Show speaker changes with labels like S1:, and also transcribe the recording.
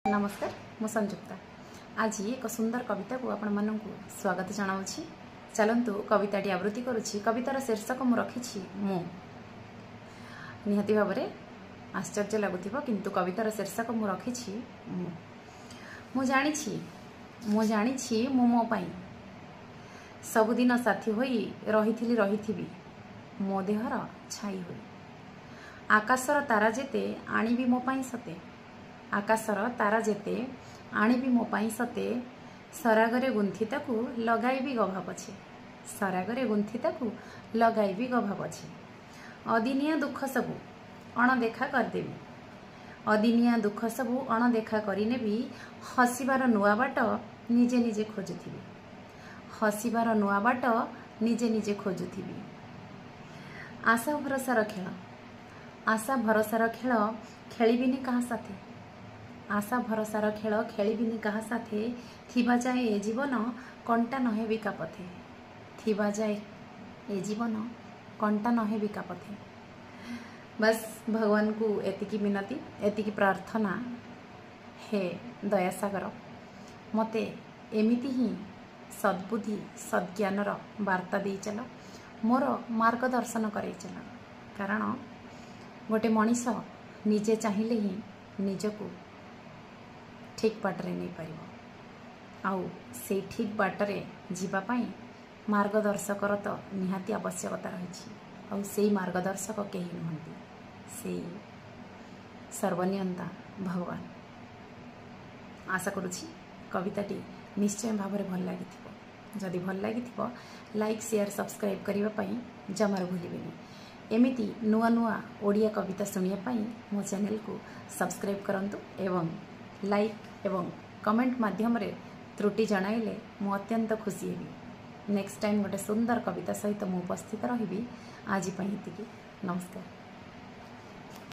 S1: ନମସ୍କାର, ମୁଁ ସଂଯୁକ୍ତା। ଆଜି ଏକ ସୁନ୍ଦର କବିତାକୁ ଆପଣମାନଙ୍କୁ ସ୍ୱାଗତ ଜଣାଉଛି। ଚାଲନ୍ତୁ, କବିତାଟି ଆବୃତ୍ତି କରୁଛି। କବିତାର ଶୀର୍ଷକ ମୁଁ ରଖିଛି ମୁଁ। ନିହାତି ଭାବରେ ଆଶ୍ଚର୍ଯ୍ୟ ଲାଗୁଥିବ, କିନ୍ତୁ କବିତାର ଶୀର୍ଷକ ମୁଁ ରଖିଛି ମୁଁ। ମୁଁ ଜାଣିଛି, ମୁଁ ଜାଣିଛି, ମୁଁ ମୋ ପାଇଁ ସବୁଦିନ ସାଥୀ ହୋଇ ରହିଥିଲି, ରହିଥିବି ମୋ ଦେହର ଛାଇ ହୋଇ। ଆକାଶର ତାରା ଯେତେ ଆଣିବି ମୋ ପାଇଁ ସତେ, ଆକାଶର ତାରା ଯେତେ ଆଣିବି ମୋ ପାଇଁ ସତେ, ସରାଗରେ ଗୁନ୍ଥି ତାକୁ ଲଗାଇବି ଗଭା ପଛେ, ସରାଗରେ ଗୁନ୍ଥି ତାକୁ ଲଗାଇବି ଗଭା ପଛେ। ଅଦିନିଆ ଦୁଃଖ ସବୁ ଅଣଦେଖା କରିଦେବି, ଅଦିନିଆ ଦୁଃଖ ସବୁ ଅଣଦେଖା କରିନେବି, ହସିବାର ନୂଆ ବାଟ ନିଜେ ନିଜେ ଖୋଜୁଥିବି, ହସିବାର ନୂଆ ବାଟ ନିଜେ ନିଜେ ଖୋଜୁଥିବି। ଆଶା ଭରସାର ଖେଳ, ଆଶା ଭରସାର ଖେଳ ଖେଳିବିନି କାହା ସାଥେ, ଆଶା ଭରସାର ଖେଳ ଖେଳିବିନି କାହା ସାଥେ, ଥିବା ଯାଏ ଏ ଜୀବନ କଣ୍ଟା ନହେବି କା ପଥେ, ଥିବା ଯାଏ ଏ ଜୀବନ କଣ୍ଟା ନହେବି କା ପଥେ। ବାସ୍, ଭଗବାନଙ୍କୁ ଏତିକି ମିନତି, ଏତିକି ପ୍ରାର୍ଥନା, ହେ ଦୟାସାଗର, ମୋତେ ଏମିତି ହିଁ ସଦ୍ବୁଦ୍ଧି ସଦ୍ଜ୍ଞାନର ବାର୍ତ୍ତା ଦେଇ ଚାଲ, ମୋର ମାର୍ଗଦର୍ଶନ କରେଇ ଚାଲ। କାରଣ ଗୋଟେ ମଣିଷ ନିଜେ ଚାହିଁଲେ ହିଁ ନିଜକୁ ଠିକ୍ ବାଟରେ ନେଇପାରିବ, ଆଉ ସେଇ ଠିକ୍ ବାଟରେ ଯିବା ପାଇଁ ମାର୍ଗଦର୍ଶକର ତ ନିହାତି ଆବଶ୍ୟକତା ରହିଛି। ଆଉ ସେଇ ମାର୍ଗଦର୍ଶକ କେହି ନୁହନ୍ତି, ସେଇ ସର୍ବନିୟନ୍ତା ଭଗବାନ। ଆଶା କରୁଛି କବିତାଟି ନିଶ୍ଚୟ ଭାବରେ ଭଲ ଲାଗିଥିବ। ଯଦି ଭଲ ଲାଗିଥିବ, ଲାଇକ୍, ସେୟାର, ସବସ୍କ୍ରାଇବ୍ କରିବା ପାଇଁ ଜମାରୁ ଭୁଲିବେନି। ଏମିତି ନୂଆ ନୂଆ ଓଡ଼ିଆ କବିତା ଶୁଣିବା ପାଇଁ ମୋ ଚ୍ୟାନେଲକୁ ସବସ୍କ୍ରାଇବ୍ କରନ୍ତୁ ଏବଂ ଲାଇକ୍ ଏବଂ କମେଣ୍ଟ ମାଧ୍ୟମରେ ତ୍ରୁଟି ଜଣାଇଲେ ମୁଁ ଅତ୍ୟନ୍ତ ଖୁସି ହେବି। ନେକ୍ସଟ ଟାଇମ୍ ଗୋଟେ ସୁନ୍ଦର କବିତା ସହିତ ମୁଁ ଉପସ୍ଥିତ ରହିବି। ଆଜି ପାଇଁ ଏତିକି, ନମସ୍କାର।